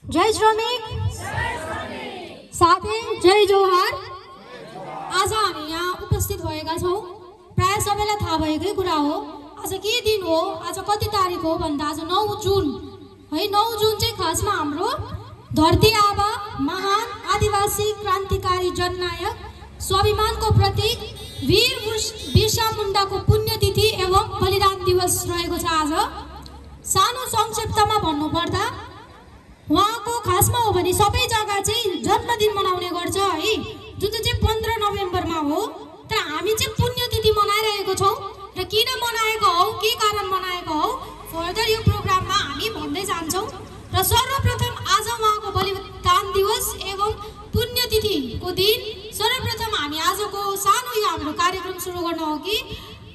जय श्रमिक साथै जय जोहार। आज हामी यहाँ उपस्थित भएका छौँ। प्राय सबैलाई थाहा भएकै कुरा हो आज के दिन हो, आज कति तारिक हो भन्दा आज 9 जुन है। 9 जुन चाहिँ खासमा हाम्रो धरती आबा महान आदिवासी क्रान्तिकारी जननायक स्वाभिमानको प्रतीक वीर बिरसा मुण्डाको पुण्यतिथि एवं बलिदान दिवस रहेको छ। आज सानो संक्षिप्तमा भन्नुपर्दा उहाँको खासमा हो भने सबै जग्गा चाहिँ जन्मदिन मनाउने गर्छ है, जुन चाहिँ 15 नोभेम्बरमा हो। तर हामी चाहिँ पुण्यतिथि मनाइरहेको छौँ र किन मनाएको हौ, के कारण मनाएको हौ, फर्दर यो प्रोग्राममा हामी भन्दै जान्छौँ। र सर्वप्रथम आज उहाँको बलिदान दिवस एवं पुण्यतिथिको दिन सर्वप्रथम हामी आजको सानो यो हाम्रो कार्यक्रम सुरु गर्न हो कि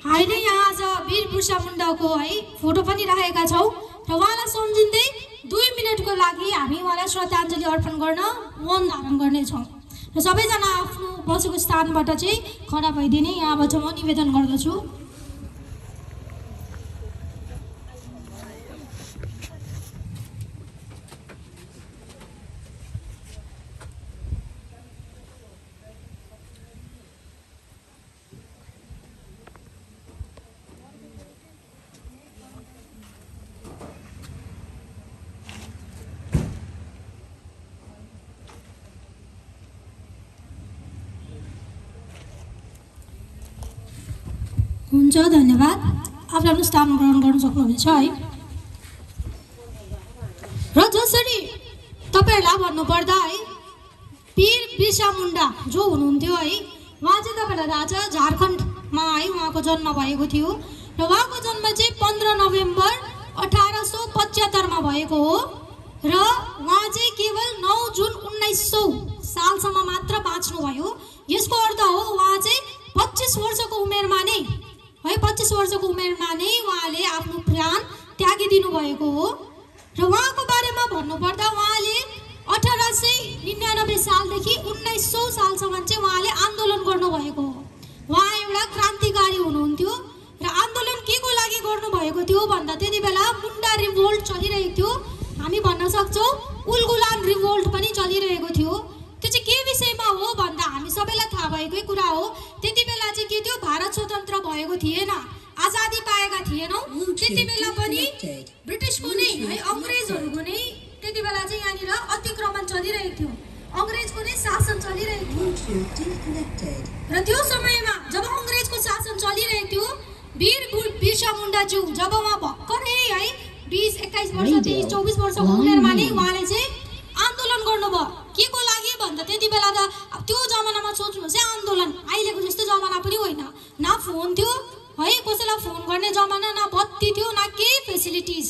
हामीले यहाँ आज वीर बिरसा मुण्डाको है फोटो पनि राखेका छौँ र उहाँलाई सम्झिँदै 2 मिनटको लागि हामी उहाँलाई श्रद्धाञ्जली अर्पण गर्न मौन धारण गर्नेछौँ र सबैजना आफ्नो बसेको स्थानबाट चाहिँ खडा भइदिने यहाँबाट म निवेदन गर्दछु। हुन्छ, धन्यवाद। आफ्नो आफ्नो स्थान ग्रहण गर्न सक्नुहुनेछ है। र जसरी तपाईँहरूलाई भन्नुपर्दा है वीर बिरसा मुण्डा जो हुनुहुन्थ्यो है, उहाँ चाहिँ तपाईँहरूलाई थाहा छ झारखण्डमा है उहाँको जन्म भएको थियो र उहाँको जन्म चाहिँ 15 नोभेम्बर 1875मा भएको हो र उहाँ चाहिँ केवल 9 जुन 1900 सालसम्म मात्र बाँच्नुभयो। यसको अर्थ हो उहाँ चाहिँ 25 वर्षको उमेरमा नै है 25 वर्षको उमेरमा नै उहाँले आफ्नो प्राण त्यागिदिनु भएको हो। र उहाँको बारेमा भन्नुपर्दा उहाँले 1899 सालदेखि 1900 सालसम्म चाहिँ उहाँले आन्दोलन गर्नुभएको हो। उहाँ एउटा क्रान्तिकारी हुनुहुन्थ्यो र आन्दोलन के को लागि गर्नुभएको थियो भन्दा त्यति बेला मुण्डा रिभोल्ट चलिरहेको थियो। हामी भन्न सक्छौँ उलगुलान रिभोल्ट पनि चलिरहेको थियो। त्यो चाहिँ के विषयमा हो भन्दा हामी सबैलाई थाहा भएकै कुरा हो। त्यति बेला चाहिँ के थियो, भारत स्वतन्त्र भएको थिएन, आजादी पाएका थिएनौँ। त्यति बेला पनि ब्रिटिसको नै है अङ्ग्रेजहरूको नै त्यति बेला चाहिँ यहाँनिर अतिक्रमण चलिरहेको थियो, अङ्ग्रेजको नै शासन चलिरहेको थियो। र त्यो समयमा जब अङ्ग्रेजको शासन चलिरहेको थियो, वीर बिरसा मुण्डाज्यू जब उहाँ भर्खरै है 20-21 वर्ष 23-24 वर्षको उमेरमा नै उहाँले चाहिँ आन्दोलन गर्नुभयो। के को लागि भन्दा त्यति बेला त अब त्यो जमानामा सोच्नुहोस् है, आन्दोलन अहिलेको जस्तो जमाना पनि होइन, न फोन थियो है कसैलाई फोन गर्ने जमाना, न बत्ती थियो, न केही फेसिलिटिज।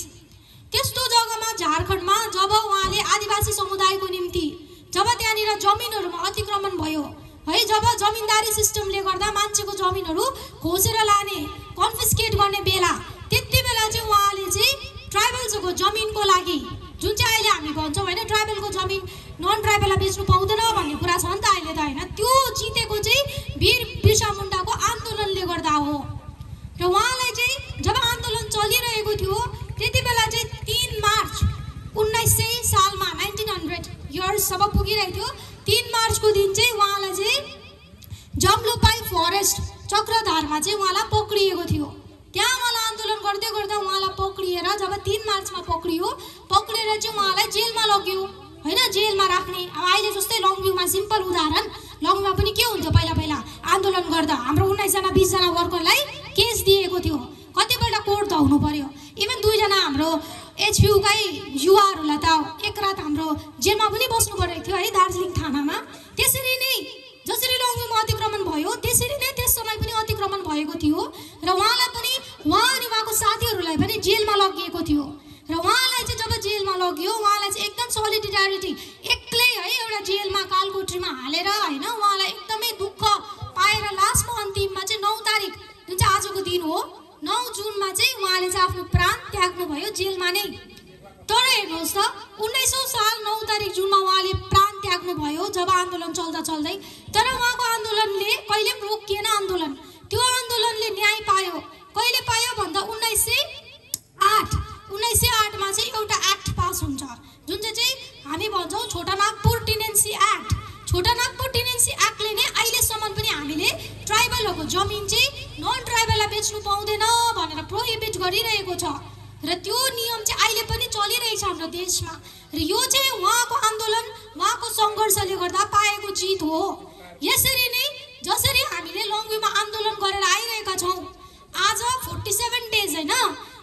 त्यस्तो जग्गामा झारखण्डमा जब उहाँले आदिवासी समुदायको निम्ति जब त्यहाँनिर जमिनहरूमा अतिक्रमण भयो है, जब जमिनदारी सिस्टमले गर्दा मान्छेको जमिनहरू खोसेर लाने कन्फिस्केट गर्ने बेला, त्यति बेला चाहिँ उहाँले चाहिँ ट्राइबल्सको जमिनको लागि जुन चाहिँ अहिले हामी भन्छौँ होइन ट्राइबलको जमिन नन ट्राइबललाई बेच्नु पाउँदैन भन्ने कुरा छ नि त अहिले त होइन, त्यो जितेको चाहिँ वीर बिरसा मुण्डाको आन्दोलनले गर्दा हो। र उहाँलाई चाहिँ जब आन्दोलन चलिरहेको थियो त्यति बेला चाहिँ 3 मार्च 1900 सालमा 1900 इयर्स जब पुगिरहेको थियो, 3 मार्चको दिन चाहिँ उहाँलाई चाहिँ जमलोपाई फरेस्ट चक्रधारमा चाहिँ उहाँलाई पक्रिएको थियो। त्यहाँ उहाँलाई आन्दोलन गर्दै गर्दा उहाँलाई पक्रिएर जब 3 मार्चमा पक्रिएर चाहिँ उहाँलाई जेलमा लग्यो होइन, जेलमा राख्ने। अब अहिले जस्तै लङभ्यूमा सिम्पल उदाहरण, लङभ्यूमा पनि के हुन्थ्यो पहिला पहिला आन्दोलन गर्दा हाम्रो 19जना 20जना वर्करलाई केस दिएको थियो, कतिपल्ट कोर्ट धाउनु पर्यो। इभन 2 जना हाम्रो एचपियूकै युवाहरूलाई त एक रात हाम्रो जेलमा पनि बस्नु परेको थियो है दार्जिलिङ थानामा। त्यसरी नै जसरी लङभ्यूमा अतिक्रमण भयो त्यसरी नै त्यस समय पनि अतिक्रमण भएको थियो र उहाँलाई पनि उहाँ अनि उहाँको साथीहरूलाई पनि जेलमा लगिएको थियो। र उहाँलाई चाहिँ जब जेलमा लग्यो उहाँलाई चाहिँ एकदम सोलिडेरिटी एक्लै है एउटा जेलमा कालकोठरीमा हालेर होइन उहाँलाई एकदमै दुःख पाएर लास्टमा अन्तिममा चाहिँ 9 तारिक जुन चाहिँ आजको दिन हो 9 जुनमा चाहिँ उहाँले चाहिँ आफ्नो प्राण त्याग्नुभयो जेलमा नै। तर हेर्नुहोस् त 1900 साल 9 तारिक जुनमा उहाँले प्राण त्याग्नुभयो जब आन्दोलन चल्दा चल्दै, तर उहाँको आन्दोलनले कहिले पनि रोकिएन। आन्दोलन त्यो आन्दोलनले न्याय पायो, कहिले पायो भन्दा 1908 मा चाहिँ एउटा एक्ट पास हुन्छ जुन चाहिँ हामी हामी भन्छौँ छोटा नागपुर टेनेन्सी एक्ट। छोटा नागपुर टेनेन्सी एक्टले नै अहिलेसम्म पनि हामीले ट्राइबलहरूको जमिन चाहिँ नन ट्राइबललाई बेच्नु पाउँदैन भनेर प्रोहिबिट गरिरहेको छ र त्यो नियम चाहिँ अहिले पनि चलिरहेछ हाम्रो देशमा र यो चाहिँ उहाँको आन्दोलन उहाँको सङ्घर्षले गर्दा पाएको जित हो। यसरी नै जसरी हामीले लङ्गुमा आन्दोलन गरेर आइरहेका छौँ, आज 47 डेज होइन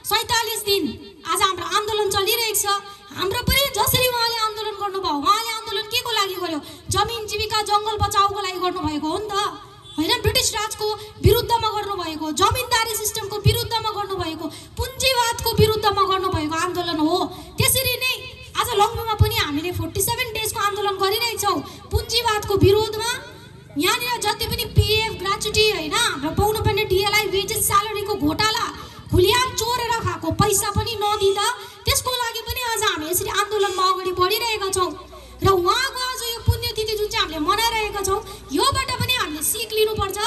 47 दिन आज हाम्रो आन्दोलन चलिरहेको छ। हाम्रो पनि जसरी उहाँले आन्दोलन गर्नुभयो, उहाँले आन्दोलन के को लागि गर्यो? जमिन जीविका जङ्गल बचाउको लागि गर्नुभएको हो नि त होइन? ब्रिटिस राजको विरुद्धमा गर्नुभएको, जमिनदारी सिस्टमको विरुद्धमा गर्नुभएको, पुँजीवादको विरुद्धमा गर्नुभएको आन्दोलन हो। त्यसरी नै आज लङ्गुमा पनि हामीले 47 डेजको आन्दोलन गरिरहेछौँ पुँजीवादको विरोधमा। यहाँनिर जति पनि पिएफ ग्रेच्युटी होइन हाम्रो पाउनुपर्ने डिएलआई वेजेस स्यालेरीको घोटाला खुलियाम चोरेर खाएको पैसा पनि नदिँदा त्यसको लागि पनि आज हामी यसरी आन्दोलनमा अगाडि बढिरहेका छौँ र उहाँको आज यो पुण्यतिथि जुन चाहिँ हामीले मनाइरहेका छौँ योबाट पनि हामीले सिक लिनुपर्छ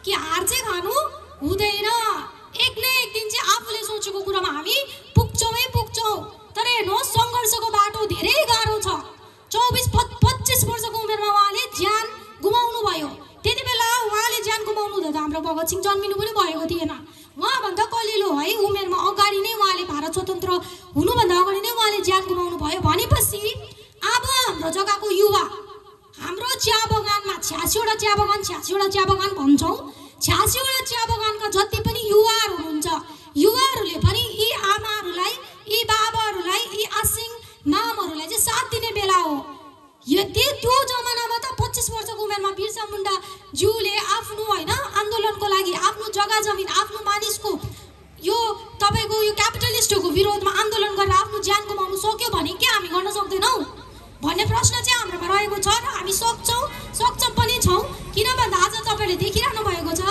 कि हार चाहिँ खानु हुँदैन। एक न एक दिन चाहिँ आफूले सोचेको कुरामा हामी पुग्छौँ। तर हेर्नुहोस् सङ्घर्षको बाटो धेरै गाह्रो छ। 24-25 वर्षको उमेरमा उहाँले ज्यान गुमाउनु भयो। त्यति बेला उहाँले ज्यान गुमाउनु हुँदा त हाम्रो भगत सिंह जन्मिनु पनि भएको थिएन। उहाँभन्दा कलिलो है उमेरमा अगाडि नै उहाँले भारत स्वतन्त्र हुनुभन्दा अगाडि नै उहाँले ज्यान गुमाउनु भयो भनेपछि अब हाम्रो जग्गाको युवा हाम्रो चिया बगानमा 86वटा चिया बगान भन्छौँ। 86वटा चिया बगानका जति पनि युवाहरू हुनुहुन्छ, युवाहरूले पनि यी आमाहरूलाई, यी बाबाहरूलाई, यी आसिङ मामहरूलाई चाहिँ साथ दिने बेला हो। त्यो जमानामा त 25 वर्षको उमेरमा बिरसा मुन्डा ज्यूले आफ्नो होइन आन्दोलनको लागि आफ्नो जग्गा जमिन आफ्नो मानिसको यो तपाईँको यो क्यापिटलिस्टहरूको विरोधमा आन्दोलन गरेर आफ्नो ज्यान गुमाउनु सक्यो भने के हामी गर्न सक्दैनौँ भन्ने प्रश्न चाहिँ हाम्रोमा रहेको छ र हामी सक्षम पनि छौँ। किन भन्दा आज तपाईँले देखिरहनु भएको छ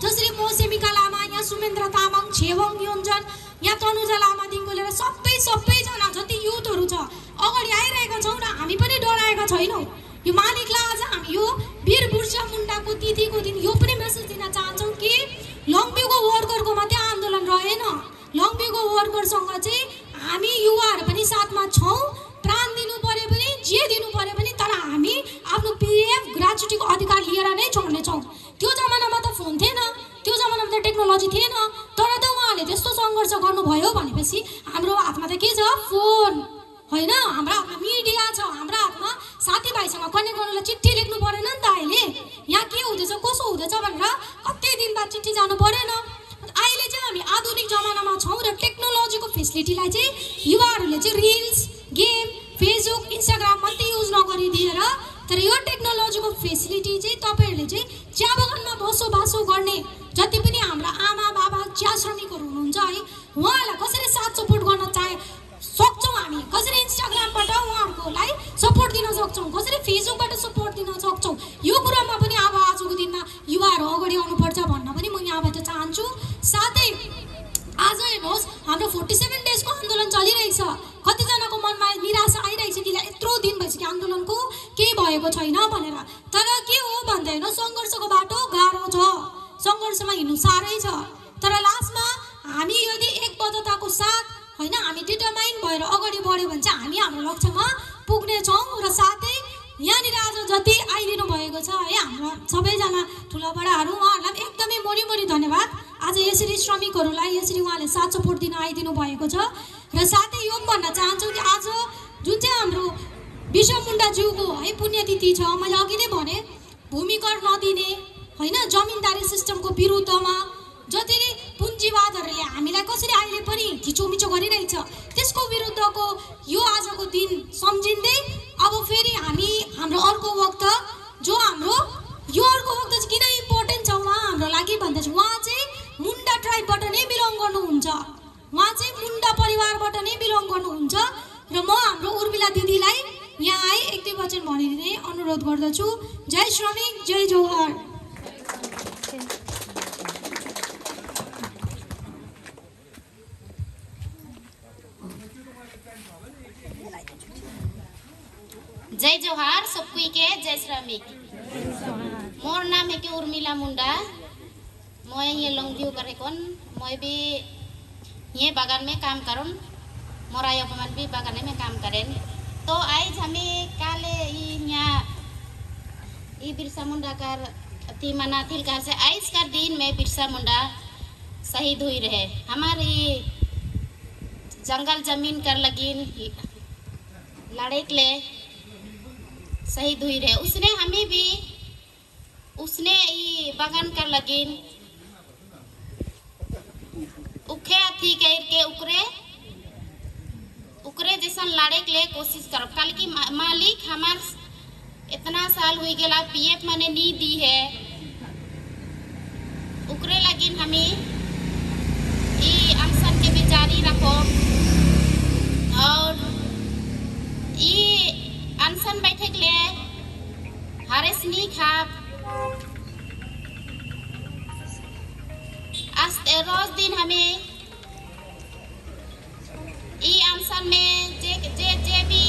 जसरी म सेमिका लामा, यहाँ सुमेन्द्र तामाङ, छेवङ योन्जन, यहाँ तनुजा लामादेखिको लिएर सबैजना जति युथहरू छ अगाडि आइरहेका छौँ र हामी पनि डराएका छैनौँ। यो मालिकलाई आज हामी यो वीर बिरसा मुन्डाको तिथिको दिन यो पनि मेसेज दिन चाहन्छौँ कि लङ्बिउको वर्करको मात्रै आन्दोलन रहेन, लङ्बिउको वर्करसँग चाहिँ हामी युवाहरू पनि साथमा छौँ। प्राण दिनु पर्यो पनि जे दिनु पर्यो पनि तर हामी आफ्नो पिएफ ग्रेच्युटीको अधिकार लिएर नै छोड्नेछौँ। त्यो जमानामा त फोन थिएन, त्यो जमानामा त टेक्नोलोजी थिएन, तर त उहाँहरूले त्यस्तो सङ्घर्ष गर्नुभयो भनेपछि हाम्रो हातमा त के छ? फोन होइन, हाम्रो हातमा मिडिया छ, हाम्रो हातमा साथीभाइसँग कनेक्ट गर्नुलाई चिठी लेख्नु परेन नि त। अहिले यहाँ के हुँदैछ कसो हुँदैछ भनेर कति दिन बाद चिठी जानु परेन। अहिले चाहिँ हामी आधुनिक जमानामा छौँ र टेक्नोलोजीको फेसिलिटीलाई चाहिँ युवाहरूले चाहिँ रिल्स, गेम, फेसबुक, इन्स्टाग्राम मात्रै युज नगरिदिएर तर यो टेक्नोलोजीको फेसिलिटी चाहिँ तपाईँहरूले चाहिँ चिया बगानमा बसोबासो गर्ने जति पनि हाम्रा आमा बाबा चिया श्रमिकहरू हुनुहुन्छ है उहाँहरूलाई कसरी साथ सपोर्ट गर्न सक्छौँ, हामी कसरी इन्स्टाग्रामबाट उहाँहरूलाई सपोर्ट दिन सक्छौँ, कसरी फेसबुकबाट सपोर्ट दिन सक्छौँ, यो कुरामा पनि अब आजको दिनमा युवाहरू अगाडि आउनुपर्छ भन्न पनि म यहाँबाट चाहन्छु। साथै आज हेर्नुहोस् हाम्रो 47 डेजको आन्दोलन चलिरहेछ। कतिजनाको मनमा निराशा आइरहेछ कि यत्रो दिन भइसक्यो आन्दोलनको केही भएको छैन भनेर, तर के हो भन्दैन सङ्घर्षको बाटो गाह्रो छ, सङ्घर्षमा हिँड्नु साह्रै छ। तर लास्टमा हामी यदि एकबद्धताको साथ होइन हामी डिटरमाइन भएर अगाडि बढ्यो भने चाहिँ हामी हाम्रो लक्ष्यमा पुग्नेछौँ। र साथै यहाँनिर आज जति आइदिनु भएको छ है हाम्रो सबैजना ठुला बडाहरू उहाँहरूलाई एकदमै मोरी धन्यवाद। आज यसरी श्रमिकहरूलाई यसरी उहाँले साथ सपोर्ट दिन आइदिनु भएको छ। र साथै यो पनि भन्न चाहन्छु कि आज जुन चाहिँ हाम्रो बिरसा मुन्डाज्यूको है पुण्यतिथि छ, मैले अघि नै भने भूमि कर नदिने होइन जमिनदारी सिस्टमको विरुद्धमा जति पुँजीवादहरूले हामीलाई कसरी अहिले पनि थिचोमिचो गरिरहेछ त्यसको विरुद्धको यो आजको दिन सम्झिँदै अब फेरि हामी हाम्रो अर्को वक्त जो हाम्रो यो अर्को वक्त चाहिँ किन इम्पोर्टेन्ट छ उहाँ हाम्रो लागि भन्दा चाहिँ उहाँ चाहिँ मुन्डा ट्राइबबाट नै बिलङ गर्नुहुन्छ, उहाँ चाहिँ मुन्डा परिवारबाट नै बिलङ गर्नुहुन्छ। र म हाम्रो उर्मिला दिदीलाई यहाँ आइ 1-2 वचन भनिदिने अनुरोध गर्दछु। जय श्रमिक, जय जोहार। जय जोहार सबको के जय श्रमिक। मोर नाम है कि उर्मिला मुंडा, मैं ये लंगव्यू करे कौन मैं भी ये बागान में काम करूँ, मोरा यपमान भी बागान में काम करें। तो आज हमें काले यहाँ बिरसा मुंडा का अति मनाथिल कार से आज का दिन में बिरसा मुंडा शहीद हुई रहे। हमारी जंगल जमीन कर लगिन लड़े के लिए शहीद हुई रहे। उसने हमें भी उसने ये बगान कर लगिन उखे अथी कह के उकरे जैसा लड़े के लिए कोशिश करो। कल की मालिक हमार इतना साल हुई गया पीएफ मैंने नहीं दी है, उकरे लगिन हमें ये अनशन के भी जारी रखो और ये अनशन बैठे के लिए हरेस नहीं खाप रोज दिन हमें ई अनशन में जे भी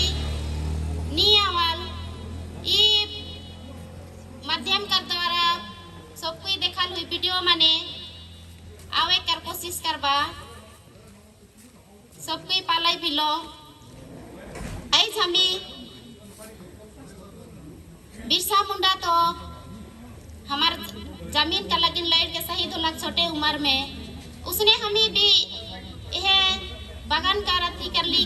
नहीं आवल ई माध्यम कर द्वारा सब कोई देखल हुई वीडियो माने आवे कर कोशिश करबा सब कोई पालाई भी लो। आज हमें बिरसा मुंडा तो हमार जमीन का लगिन लड़ के शहीद होला छोटे उम्र में। उसने हमें भी यह बगान का रत्ती कर ली